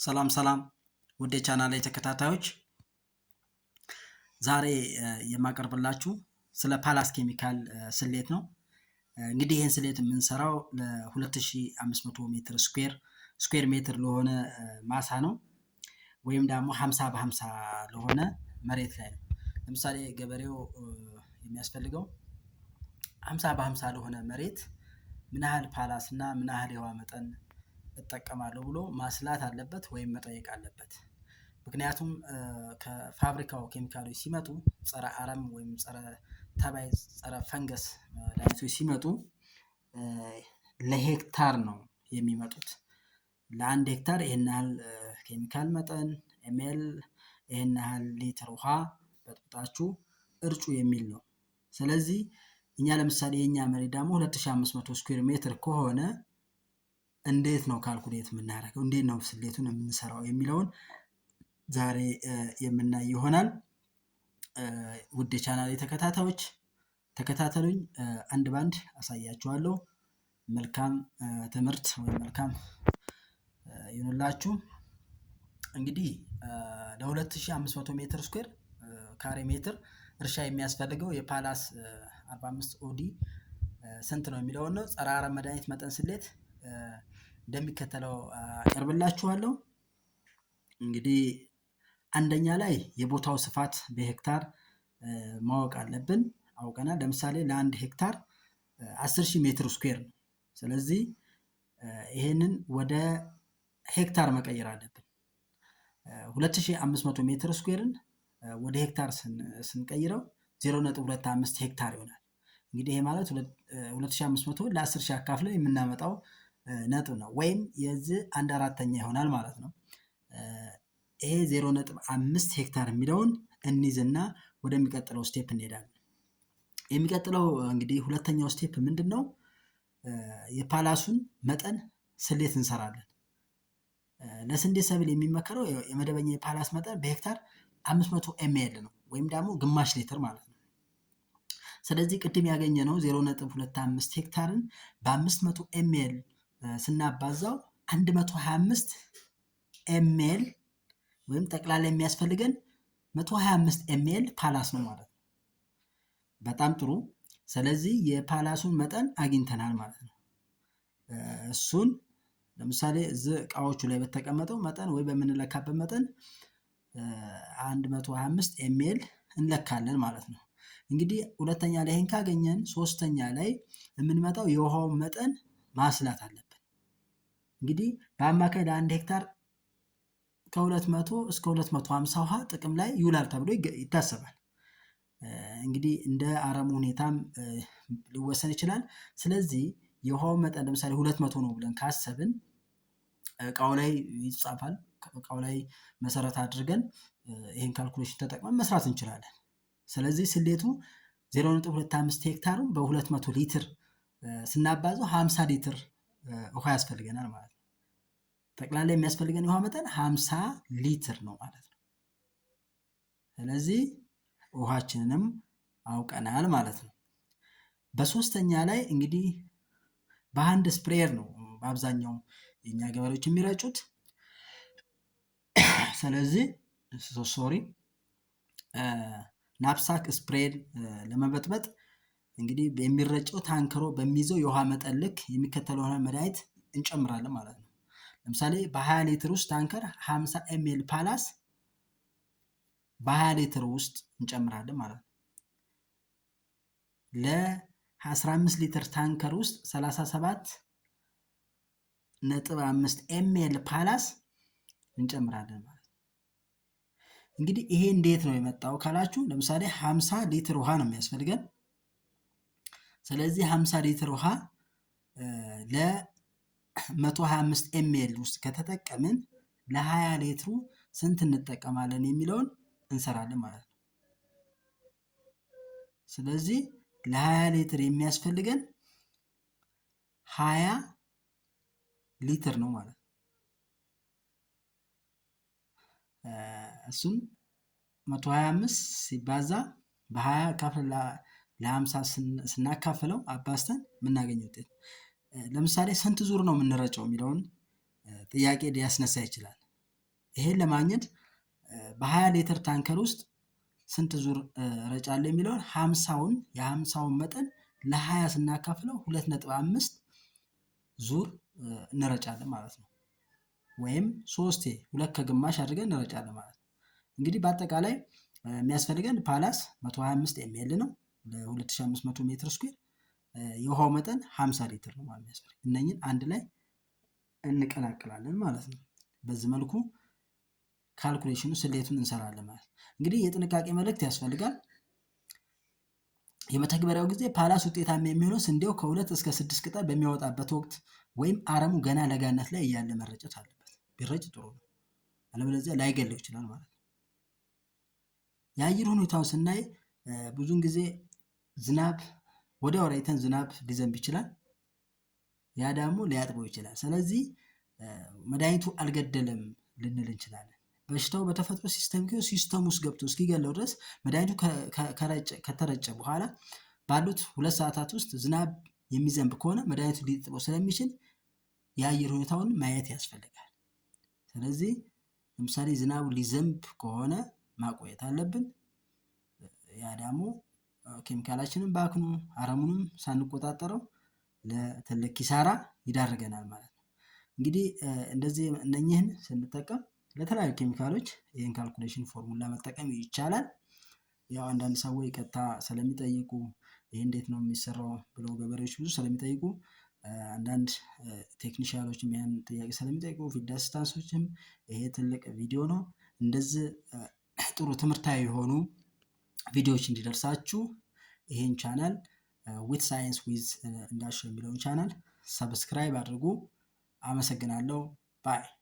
ሰላም ሰላም ውድ የቻናሌ ተከታታዮች፣ ዛሬ የማቀርብላችሁ ስለ ፓላስ ኬሚካል ስሌት ነው። እንግዲህ ይህን ስሌት የምንሰራው ለ2500 ሜትር square ሜትር ለሆነ ማሳ ነው፣ ወይም ደግሞ 50 በ50 ለሆነ መሬት ላይ ነው። ለምሳሌ ገበሬው የሚያስፈልገው 50 በ50 ለሆነ መሬት ምን ያህል ፓላስ እና ምን ያህል የውሃ መጠን እጠቀማለሁ ብሎ ማስላት አለበት ወይም መጠየቅ አለበት። ምክንያቱም ከፋብሪካው ኬሚካሎች ሲመጡ፣ ጸረ አረም ወይም ጸረ ተባይ፣ ጸረ ፈንገስ መድኃኒቶች ሲመጡ ለሄክታር ነው የሚመጡት። ለአንድ ሄክታር ይህን ያህል ኬሚካል መጠን ml፣ ይህን ያህል ሊትር ውሃ በጥብጣችሁ እርጩ የሚል ነው። ስለዚህ እኛ ለምሳሌ የእኛ መሬት ደግሞ 2500 square ሜትር ከሆነ እንዴት ነው calculate የምናደርገው፣ እንዴት ነው ስሌቱን የምንሰራው የሚለውን ዛሬ የምናይ ይሆናል። ውድ የቻናሌ ተከታታዮች ተከታተሉኝ፣ አንድ ባንድ አሳያችኋለሁ። መልካም ትምህርት ወይም መልካም ይሁንላችሁ። እንግዲህ ለ2500 ሜትር square ካሬ ሜትር እርሻ የሚያስፈልገው የፓላስ 45 OD ስንት ነው የሚለውን ነው። ጸረ አረም መድኃኒት መጠን ስሌት እንደሚከተለው አቀርብላችኋለሁ። እንግዲህ አንደኛ ላይ የቦታው ስፋት በሄክታር ማወቅ አለብን። አውቀናል። ለምሳሌ ለአንድ ሄክታር 10,000 ሜትር square ነው። ስለዚህ ይሄንን ወደ ሄክታር መቀየር አለብን። 2500 ሜትር square ን ወደ ሄክታር ስንቀይረው 0.25 ሄክታር ይሆናል። እንግዲህ ይሄ ማለት 2500 ለ10,000 አካፍለን የምናመጣው ነጥብ ነው፣ ወይም የዚህ 1/4 ይሆናል ማለት ነው። ይሄ 0.5 ሄክታር የሚለውን እንይዝና ወደሚቀጥለው step እንሄዳለን። የሚቀጥለው እንግዲህ ሁለተኛው step ምንድን ነው? የፓላሱን መጠን ስሌት እንሰራለን። ለስንዴ ሰብል የሚመከረው የመደበኛ የፓላስ መጠን በሄክታር 500 ml ነው፣ ወይም ደግሞ ግማሽ ሊትር ማለት ነው። ስለዚህ ቅድም ያገኘነው 0.25 ሄክታርን በ500 ml ስናባዛው 125 ml ወይም ጠቅላላ የሚያስፈልገን 125 ml ፓላስ ነው ማለት ነው። በጣም ጥሩ። ስለዚህ የፓላሱን መጠን አግኝተናል ማለት ነው። እሱን ለምሳሌ እዚህ እቃዎቹ ላይ በተቀመጠው መጠን ወይ በምንለካበት መጠን 125 ml እንለካለን ማለት ነው። እንግዲህ ሁለተኛ ላይ ይሄን ካገኘን ሶስተኛ ላይ የምንመጣው የውሃውን መጠን ማስላት አለብን። እንግዲህ በአማካይ ለአንድ ሄክታር ከ200 እስከ 250 ውሃ ጥቅም ላይ ይውላል ተብሎ ይታሰባል። እንግዲህ እንደ አረሙ ሁኔታም ሊወሰን ይችላል። ስለዚህ የውሃው መጠን ለምሳሌ 200 ነው ብለን ካሰብን እቃው ላይ ይጻፋል። እቃው ላይ መሰረት አድርገን ይህን calculation ተጠቅመን መስራት እንችላለን። ስለዚህ ስሌቱ 0.25 ሄክታሩን በ200 ሊትር ስናባዛው 50 ሊትር ውሃ ያስፈልገናል ማለት ነው። ጠቅላላ የሚያስፈልገን የውሃ መጠን 50 ሊትር ነው ማለት ነው። ስለዚህ ውሃችንንም አውቀናል ማለት ነው። በሶስተኛ ላይ እንግዲህ በ hand sprayer ነው በአብዛኛው የእኛ ገበሬዎች የሚረጩት። ስለዚህ sorry፣ knapsack spray ለመበጥበጥ እንግዲህ የሚረጨው ታንከሩ በሚይዘው የውሃ መጠን ልክ የሚከተለውን መድኃኒት እንጨምራለን ማለት ነው። ለምሳሌ በ20 ሊትር ውስጥ ታንከር 50 ml ፓላስ በ20 ሊትር ውስጥ እንጨምራለን ማለት ነው። ለ15 ሊትር ታንከር ውስጥ 37.5 ml ፓላስ እንጨምራለን ማለት ነው። እንግዲህ ይሄ እንዴት ነው የመጣው ካላችሁ፣ ለምሳሌ 50 ሊትር ውሃ ነው የሚያስፈልገን። ስለዚህ 50 ሊትር ውሃ ለ125 ml ውስጥ ከተጠቀምን ለ20 ሊትሩ ስንት እንጠቀማለን የሚለውን እንሰራለን ማለት ነው። ስለዚህ ለ20 ሊትር የሚያስፈልገን 20 ሊትር ነው ማለት ነው። እሱም 125 ሲባዛ በ20 ካፍል ለ50 ስናካፍለው አባዝተን የምናገኘው ውጤት። ለምሳሌ ስንት ዙር ነው የምንረጨው የሚለውን ጥያቄ ሊያስነሳ ይችላል። ይሄን ለማግኘት በ20 ሊትር ታንከር ውስጥ ስንት ዙር ረጫለሁ የሚለውን 50ውን የ50ውን መጠን ለ20 ስናካፍለው 2.5 ዙር እንረጫለን ማለት ነው። ወይም ሶስቴ 2.5 አድርገን እንረጫለን ማለት ነው። እንግዲህ በአጠቃላይ የሚያስፈልገን ፓላስ 125 ml ነው ለ2500 ሜትር square፣ የውሃው መጠን 50 ሊትር ነው ማለት የሚያስፈልግ። እነኝን አንድ ላይ እንቀላቅላለን ማለት ነው። በዚህ መልኩ calculation ኑ ስሌቱን እንሰራለን ማለት ነው። እንግዲህ የጥንቃቄ መልእክት ያስፈልጋል። የመተግበሪያው ጊዜ ፓላስ ውጤታማ የሚሆነው ስንዴው ከ2 እስከ 6 ቅጠል በሚያወጣበት ወቅት ወይም አረሙ ገና ለጋነት ላይ እያለ መረጨት አለበት። ቢረጭ ጥሩ ነው። አለበለዚያ ላይገለው ይችላል ማለት ነው። የአየር ሁኔታውን ስናይ ብዙን ጊዜ ዝናብ ወዲያው ረጭተን ዝናብ ሊዘንብ ይችላል። ያ ደግሞ ሊያጥበው ይችላል። ስለዚህ መድኃኒቱ አልገደለም ልንል እንችላለን። በሽታው በተፈጥሮ system ውስጥ ገብቶ እስኪገለው ድረስ መድኃኒቱ ከተረጨ በኋላ ባሉት 2 ሰዓታት ውስጥ ዝናብ የሚዘንብ ከሆነ መድኃኒቱ ሊጥበው ስለሚችል የአየር ሁኔታውን ማየት ያስፈልጋል። ስለዚህ ለምሳሌ ዝናቡ ሊዘንብ ከሆነ ማቆየት አለብን። ያ ደግሞ ኬሚካላችንን ባክኖ አረሙንም ሳንቆጣጠረው ለትልቅ ኪሳራ ይዳርገናል ማለት ነው። እንግዲህ እንደዚህ እነኚህን ስንጠቀም ለተለያዩ ኬሚካሎች ይህን calculation formula መጠቀም ይቻላል። ያው አንዳንድ ሰዎች ቀጥታ ስለሚጠይቁ ይሄ እንዴት ነው የሚሰራው ብለው ገበሬዎች ብዙ ስለሚጠይቁ፣ አንዳንድ technician ኖችም ያን ጥያቄ ስለሚጠይቁ፣ field assistant ኦችም፣ ይሄ ትልቅ ቪዲዮ ነው። እንደዚህ ጥሩ ትምህርታዊ የሆኑ ቪዲዮዎች እንዲደርሳችሁ ይሄን ቻናል Wheat Science with እንዳሻው የሚለውን channel subscribe አድርጉ። አመሰግናለሁ። Bye.